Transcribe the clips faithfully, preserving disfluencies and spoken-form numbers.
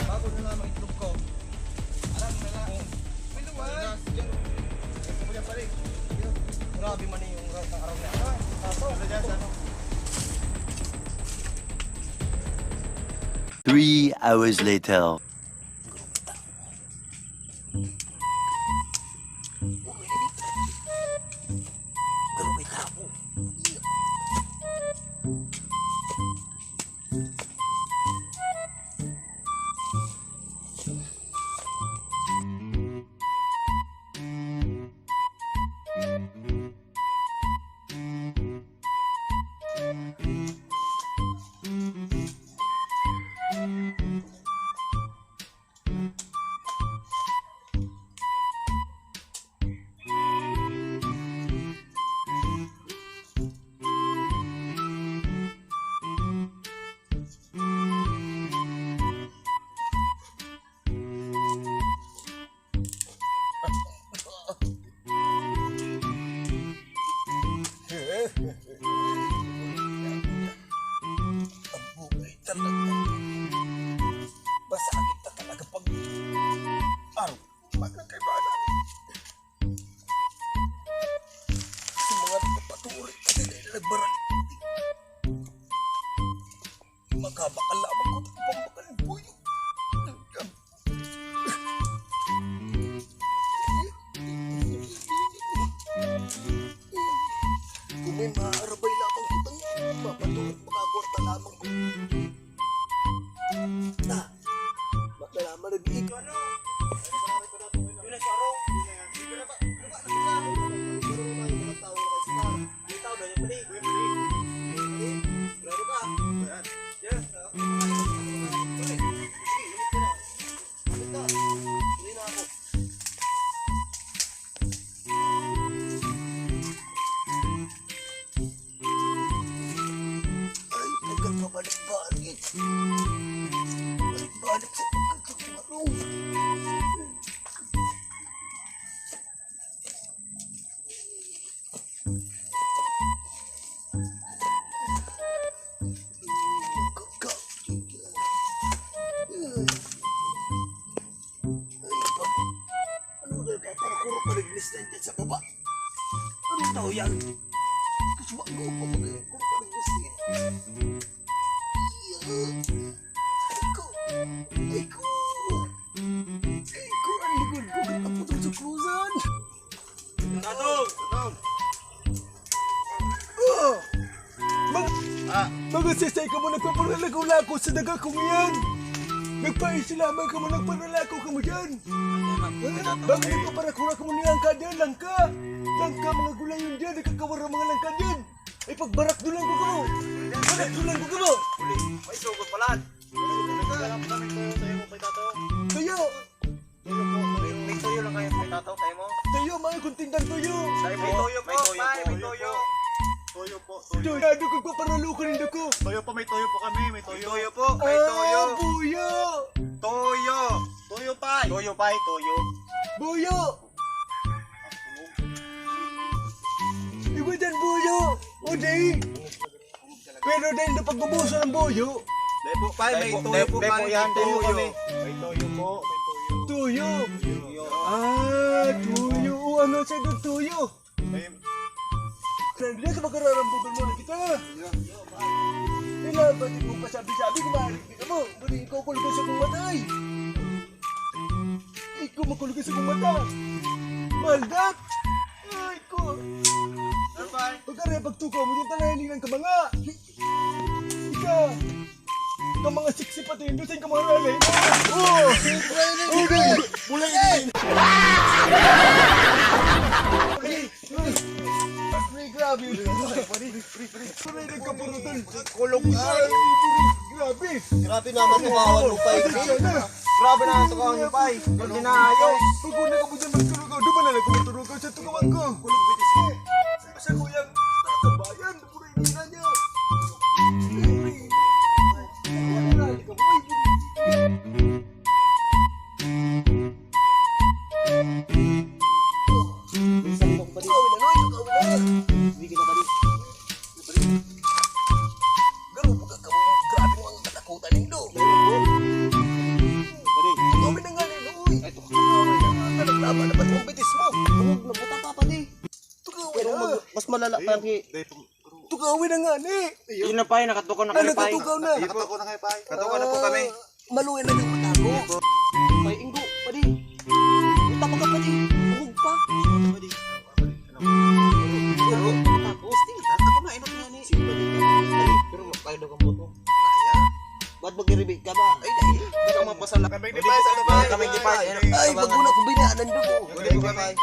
Bago na lang ang itlog ko. Alam na lang. May luwal. Ito mo yan, pare. Grabe man yung araw na. Ano dyan, ano? Three hours later. Ang buhay talaga. Masakit na talaga pag araw. Wag na kayo bahala. Sa mga nagpapaturi, kasi dahil nagbaralik. Magkabakal lamang ko, pambakal buyo. Kung may maarabay lamang ko, tayo, mapatulog, makakwarta lamang ko. Na, maglalaman na di ikaw. Ay, pagkakabalik-balik. Balik-balik sa pagkakakulong. Ano ba yung paparakuro pa rin sa baba? Anong tao yan? Kasuwag ko pa rin. Kasuwag ko pa rin. Ay ko! Ay ko! Ay ko! Ang likod ko! Katapot ang sukusan! Tatong! Tatong! Oh! Mag- Ah. Mga sisay ka mo nagpaparalako-lako sa daga kong yan! Nagpaisi lamang ka mo, nagparalako ka mo dyan! Bakit nagpaparakura ka mo niya ang kadyan? Langka! Langka, mga gulayon dyan! Nagkakawara mga langka dyan! Ay, pagbarakdulan ko ka mo! Barakdulan ko ka mo! Uli, may sugot pala! Alam ko namin tuyo sa'yo mo, may tato. Tuyo! Tuyo po, tuyo. May, may tuyo lang kayo, may tato, tayo mo. Tuyo, mga kunting tuyo. May tuyo po, may tuyo pay, po, may tuyo. Tuyo po, tuyo. Tuyo, ano kagpaparalukan nindo ko? Tuyo po, may tuyo po kami, may tuyo. May tuyo po, may tuyo. Ah, buyo! Tuyo! Tuyo pay! Tuyo pay, tuyo. Buyo! Iba dyan, buyo! O, di! Pero dahil na pagbubuso ng buyo. Dai po, pay, may Dai po, tuyo dai po po, kami, yan, may tuyo tuyo. Kami. May tuyo po, may tuyo. Tuyo! Tuyo. Ah, tuyo! O, ano sa doon, tuyo? May Sandali sa magkararambutan mo na kita. Kailangan ba di mo pasabi-sabi kung maaari di ka mo? Muli ko, kulog sa kong matay. Ikaw makulog sa kong mata. Maldak! Ay ko! Pagkari, pagtukaw mo yung tanay, linang ka mga. Ika! Ka mga siksi pati yung dusin ka mga rally. Oh! Bulay! Grabe! Kulog na! Grabe! Grabe naman, tukawan mo pa yun. Grabe na ang tukawan mo pa eh. Hindi na ayos. Pag una ka po dyan magtulog, duman na lang kung matulog ka sa tukawan ko. Kulog bitis ka. Sa kuyang, sa bayan. Bungog na buta pa, padi. Tugaw Pero na. mag-, mas malala pa ang ki-, Dahil pang-, Tugaw na nga, ni. Yun na, pay. Nakatukaw na Ano, kami, pay. tugaw na? Nakatukaw na kayo, pay. Katukaw na po kami. Ah, maluya na yung mata ko. Pay, inggo, padi. Buta pa ka, padi. Bungog pa. Padi. Ano? Tapos, tingnan. Ako na, inot nga ni. Sige, padi. Pero kayo daw kang buto. Kaya? Ba't mag-reveal ka ba? Ay, dahil. Hindi ka mapasala. Kami di pa, sa Dubai. Kami di pa, eh. Ay, bago na ko binaan ang dugo. Kami di pa, eh.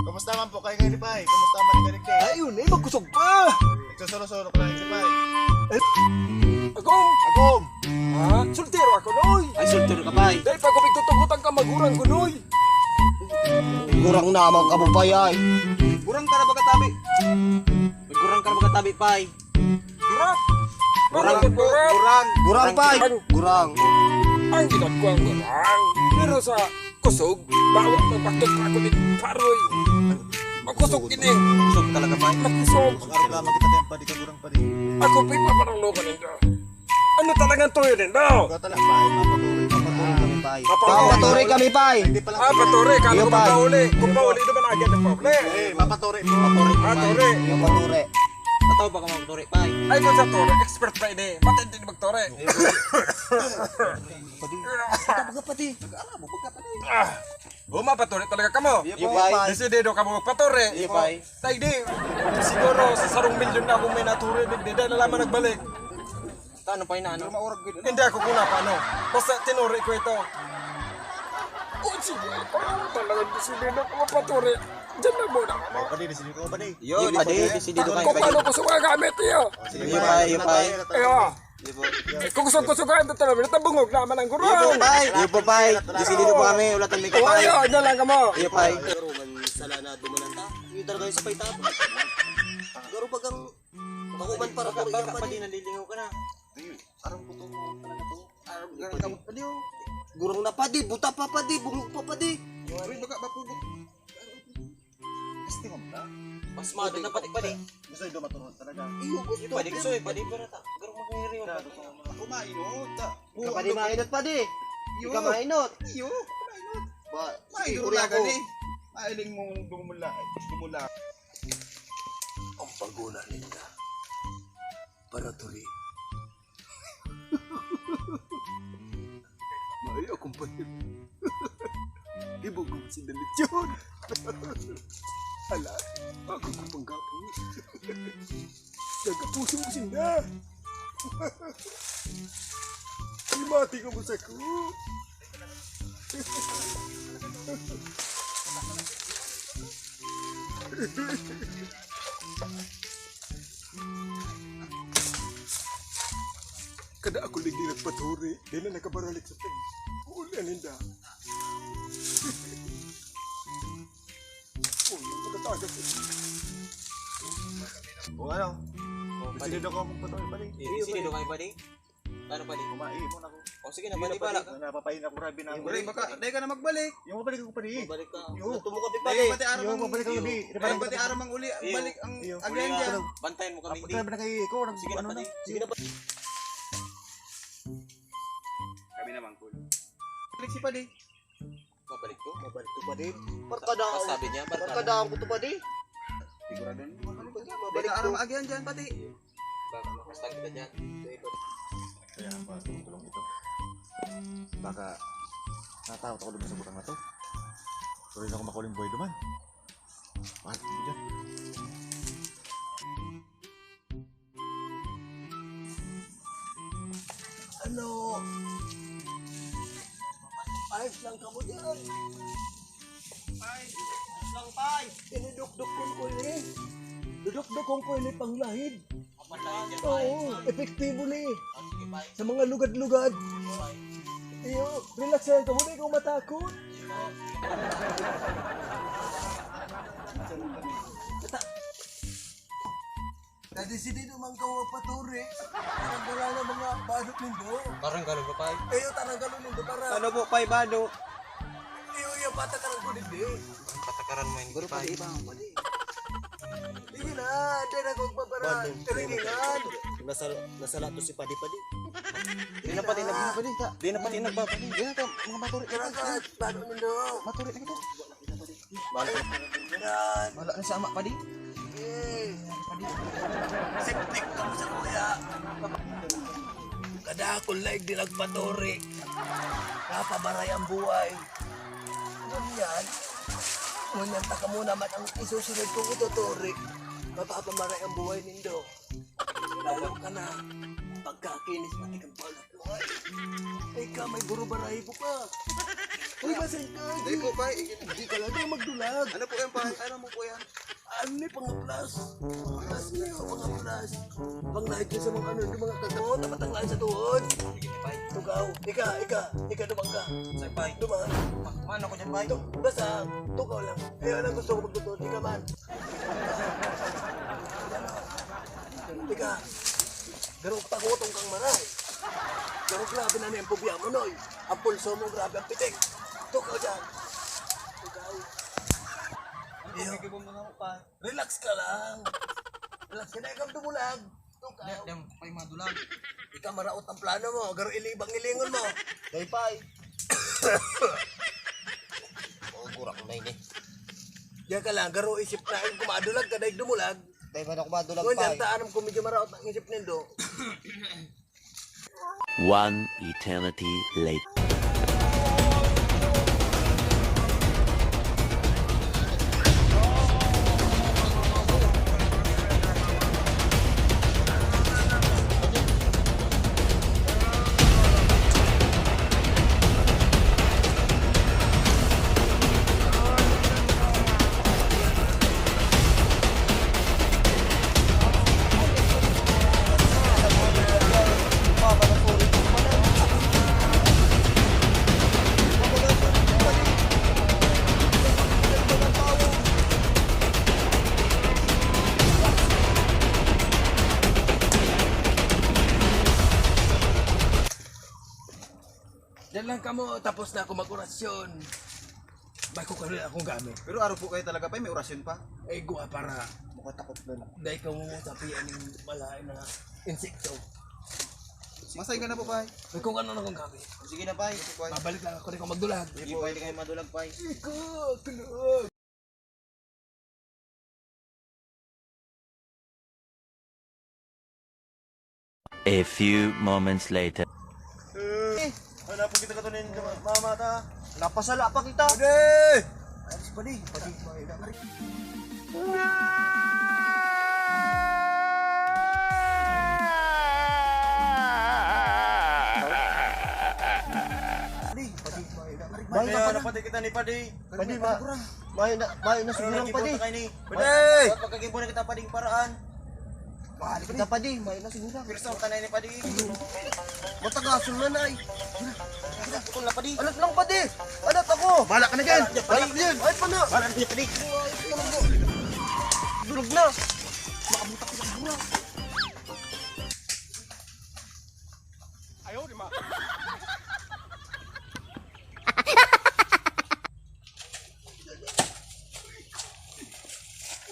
Kamusta man po kayo ngayon, Pay? Kamusta man ka rin, Pay? Ayun, eh, magkusog pa. Nagsusuro-suro ko lang, Pay. Agom! Agom! Ha? Soltero ako, Noy! Ay, soltero ka, Pay. Dahil pag pagtutugutan ka, magurang ko, Noy! Gurang naman ka mo, Pay, ay. Gurang ka na ba katabi? May gurang ka na ba katabi, Pay? Gurang! Gurang! Gurang! Gurang! Gurang, Pay! Ang Gurang! Ang ginat ko ang gurang. Pero sa kusog, bawat magpaktot pa ako ni Paroy. Makusog ini. Kusog talaga, Pay. Makusog. Magreklamo kita, Tem, padi ka gurang, padi. Ako, Pay, paparanglo ka ninda. Ano talagang tuyo ninda? Ikaw talaga, Pay. Mapaturi, mapaturi kami, Pay. Mapaturi. Mapaturi kami, Pay. Hindi pa lang Ah, paturi. Kala Iyo, ko Pay. magpauli. Kung pauli naman, agad ang pauli. Eh, mapaturi. Mapaturi, Ah, Pay. turi. Mapaturi. Tataw ba ka magturi, Pay? Ay, kung sa turi, expert pa ini. Matindi na magturi. Padi. Baga, padi. Nag-aarabo, baga, padi. Ah, oh, mapaturi talaga kamo. Iyo, Pay. Desidido kamo magpaturi. Iyo, Pay. Tay, di. Siguro sa sarong milyon na akong may naturi, di, di, di na lamang nagbalik. Ano pa inaano? Maurag gid. Hindi ako kung paano. Basta tinuri ko ito. Oh, sige. Parang talagang desidido ako magpaturi. Diyan na muna kami. Padi, desidido ka, padi. Yo, Iyo, padi, padi. desidido Kung kayo, padi. paano ko sa mga gamit, iyo. Iyo, Pay, iyo, Pay. Iyo. Iyo po. Eh, kung kusog-kusugan ito talaga, natabungog naman ang Iyo po, gurang. Pay. Iyo po, Pay. Desidido po kami. Wala tang makeup, Oh, Pay. iyo, dyan lang kamo. Iyo, Pay. Pero man, sala na dumanan ta. Yung talaga yung sa pay tapo. Garo bagang makuman para Baka, ko baka yan, pa padi. di nalilingaw ka na. Ayun, arang buto mo talaga to. Arang Hindi, ganang padi. kamot pa di, oh. Gurang na, padi. Buta pa, padi. Bungog pa, padi. Uy, baka mapugot. Testing mo na. Pasmado na, padi, padi. Gusto nyo dumaturog talaga. Iyo, gusto. Yung padi, gusto, eh, padi, pero ta-, garo mo kaya rin, Grabe padi. ka naman. Ako mainot, ta. Ikaw, padi, mainot, padi. Iyo. Ikaw mainot. Iyo, mainot. Ba, sige, Maidro kuri na ako. gani. Mailing mong dumula, dumula. Ang paguna ninda. Para turi. Maayo akong payo. Ibugong si Dalit yun. Ala, ako ko panggapos. Gagapusin ko sinda. Himati ko mo sa ko. Kada ako ligi nagpaturi, di na nakabaralik sa pen. Kuuli ang ninda. Uy, pagkatagas eh. O ano? O, padi. Desidido ka magpaturi, padi. Eh, desidido kayo, padi? Paano, padi? Kumain mo na ako. O, sige na, Hindi padi, na, padi. pala. Napapain ako, grabe na ako. Pre, baka, dahil ka na magbalik. Yung mabalik ako, padi. Magbalik ka. Yo. Gusto mo kape, Dahil padi? pati aram Yo, ang mabalik ako, iyo. di. Dahil pati aram ang uli, ang Iyo. balik ang Iyo. agyan Uli dyan. na. Bantayan mo kami, Ako di. na ba nag-iiko? Nag-, Sige na, ano na? padi. Sige na, padi. Kami naman, cool. Balik si padi. Mabalik ko? Mabalik ko, padi. Barkada Tapos ako. sabi niya, barkada. Barkada ako to, padi. Sigurado niya. Mabalik ko. Mabalik Baka ko. aram agyan dyan, padi. Baka makastan kita dyan. Kaya ang pagtulong-tulong ito. Baka natakot ako duman sa butang na to. Tuloy na ako makuling buhay duman. Mahal ko dyan. Ano? Ayos lang kamo dyan. Ay, lang, pay. Inidukdok ko ko ini. Dudukdok ko ko ini panglahid. Kapatay dyan, pay. Oo, epektibo ni. Ah, sige, pay. Sa mga lugad-lugad. Sige, pay. Iyo, relax lang kamo, di ko matakot. Sige, pay. Tata- Nadesidido man ka magpaturi. Parang wala na mga banot nindo. Parang ganun ba, pay? Ayo, tarang ganun nindo para Ano po, pay, bado? Iyo, iyo, patakaran ko din, di. Patakaran mo yun, Guru, pay. Pwede ba? Pwede. Sige na, hindi na kong papara. Bado. Tulingan. Nasala, nasala to si Padi-Padi. Di na pati nagpapadi. Di na pati nagpapadi. Di na to, mga maturi. Kaya ka, bado nindo. Maturi na kita. Wala na sa ama, padi. Sige. Padi. Siptik ka mo sa kuya. Kadakol na igdi nagpaturi. Napamaray ang buhay. Ngunyan, ngunyan ta kamo naman ang isusunod kong ituturi. Mapapamaray ang buhay nindo. Lalo ka na. Pagkakinis pati kang balat mo. Ay, ikaw, may guro barahibo pa. Uy, basay ka. Di po, pay. Di ka lang na magdulag. Ano po yan, pay? Ano mo po yan? Ano ni pangaplas? Pangaplas niyo, pangaplas. Pang-light niyo sa mga ano, yung mga tagtamo, tapatanglaan sa tuhod. Tugaw. Ika, ika, ika, dumang ka. Sa pay. Dumang. Ma-, man ako dyan, pay. Tu-, basta, tugaw lang. Kaya lang gusto ko magtutulog. Ika man. Ika. Garong pagutong kang maray. Garong grabe na yung pubya mo, Noy. Ang pulso mo, grabe ang pitik. Tugaw dyan. Tugaw. Ang pagkikibong mo na, pay. Relax ka lang. Relax ka na, ikaw dumulag. Ikaw. Di, di, pay madulag. Ikaw, maraot ang plano mo. Garo ilibang-ilingon mo. Dai, pay. Oh, gurak na ini. Diyan ka lang, garo isip na. Kung madulag ka, dahil dumulag. Dai man ako madulag, pay. Ngunyan, ta, aram ko, medyo maraot ang isip nindo. One eternity later. Diyan lang kamo, tapos na ako mag-orasyon. Bako ka rin akong gamit. Pero araw po kayo talaga, pay, may orasyon pa. Ay, guwa para. Mukha takot na lang. Dahil kung sabi, anong malain na insekto. Masay ka na po, pay. May kung ano na kong gamit. Sige na, pay. Sige, pay. Babalik lang ako rin kung magdulag. Sige po, hindi kayo madulag, pay. Ikaw, tulog. A few moments later. Eh, wala po kita katunin, mama ta. Napasala pa kita. Padi! Alis, padi. Padi. Padi, padi. Bayo na pala. Napatay kita ni Padi. Padi, ma-, mayo na, mayo na siguro, padi. Padi! Pagkagimbo na kita, Padi, paraan. Mahal kita, padi. Mayo na siguro. Pirsa, tanay ni Padi. Matagason na, nay. Putol na, Padi. Alat lang, padi. Alat ako. Bahala ka na dyan. Bahala ka na dyan. Ay, pa na. Bahala ka na dyan, Padi. Durog na. Makabutak ko sa siguro. Ayaw, di ma.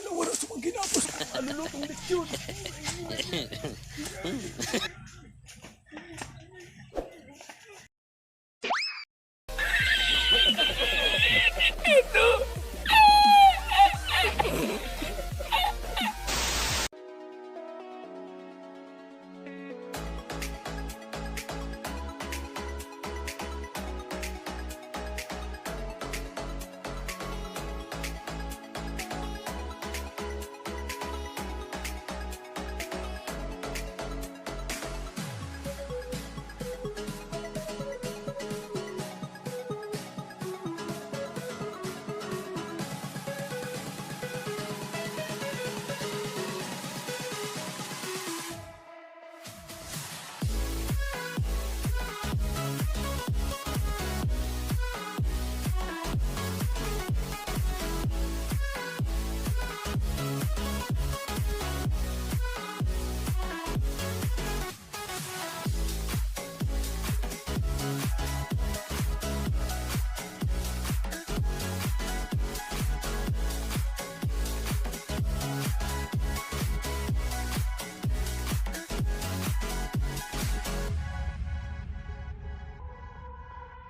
Nawara sa mga ginapos ko. Ano lutong lechon?